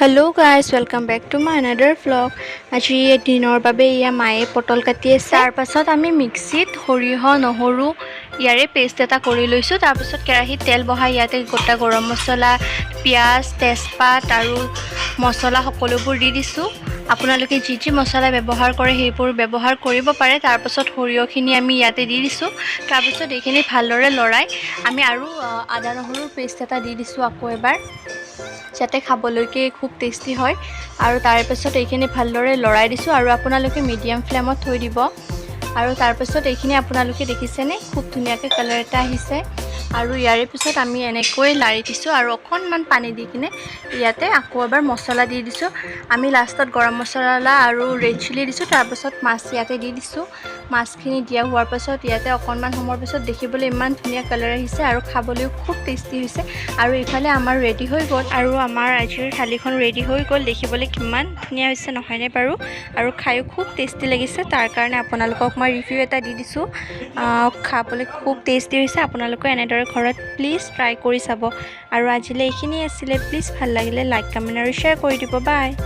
Hello guys, welcome back to my another vlog. আজি দিনৰ বাবে এয়া মায়ে পটল কাটি আছে। তাৰপাছত আমি মিক্সিত সৰিয়হ, নহৰু ইয়াৰে পেষ্ট এটা কৰি লৈছোঁ। তাৰপাছত কেৰাহীত তেল বহাই ইয়াতে গোটা গৰম মছলা, পিঁয়াজ, তেজপাত আৰু মছলা সকলোবোৰ দি দিছোঁ। আপোনালোকে যি যি মছলা ব্যৱহাৰ কৰে, সেইবোৰ ব্যৱহাৰ কৰিব পাৰে। তাৰপাছত সৰিয়হখিনি আমি ইয়াতে দি দিছোঁ। তাৰপিছত এইখিনি ভালদৰে লৰাই আমি আৰু আদা নহৰুৰ পেষ্ট এটা দি দিছোঁ আকৌ এবাৰ, যাতে খাবলৈকে খুব টেষ্টি হয়। আৰু তাৰপিছত এইখিনি ভালদৰে লৰাই দিছোঁ আৰু আপোনালোকে মিডিয়াম ফ্লেমত থৈ দিব। আৰু তাৰপিছত এইখিনি আপোনালোকে দেখিছেনে, খুব ধুনীয়াকৈ কালাৰ এটা আহিছে। আৰু ইয়াৰে পিছত আমি এনেকৈ লাৰি দিছোঁ আৰু অকণমান পানী দি কিনে ইয়াতে আকৌ এবাৰ মছলা দি দিছোঁ। আমি লাষ্টত গৰম মছলা আৰু ৰেড চিলি দিছোঁ। তাৰপাছত মাছ ইয়াতে দি দিছোঁ। মাছখিনি দিয়া হোৱাৰ পাছত ইয়াতে অকণমান সময়ৰ পিছত দেখিবলৈ ইমান ধুনীয়া কালাৰ আহিছে আৰু খাবলৈও খুব টেষ্টি হৈছে। আৰু ইফালে আমাৰ ৰেডি হৈ গ'ল আৰু আমাৰ আজিৰ থালিখন ৰেডি হৈ গ'ল। দেখিবলৈ কিমান ধুনীয়া হৈছে, নহয়নে বাৰু? আৰু খায়ো খুব টেষ্টি লাগিছে। তাৰ কাৰণে আপোনালোকক মই ৰিভিউ এটা দি দিছোঁ। খাবলৈ খুব টেষ্টি হৈছে। আপোনালোকে এনেদৰে ঘৰত প্লিজ ট্ৰাই কৰি চাব। আৰু আজিলৈ এইখিনিয়ে আছিলে। প্লিজ ভাল লাগিলে লাইক, কমেণ্ট আৰু শ্বেয়াৰ কৰি দিব। বাই।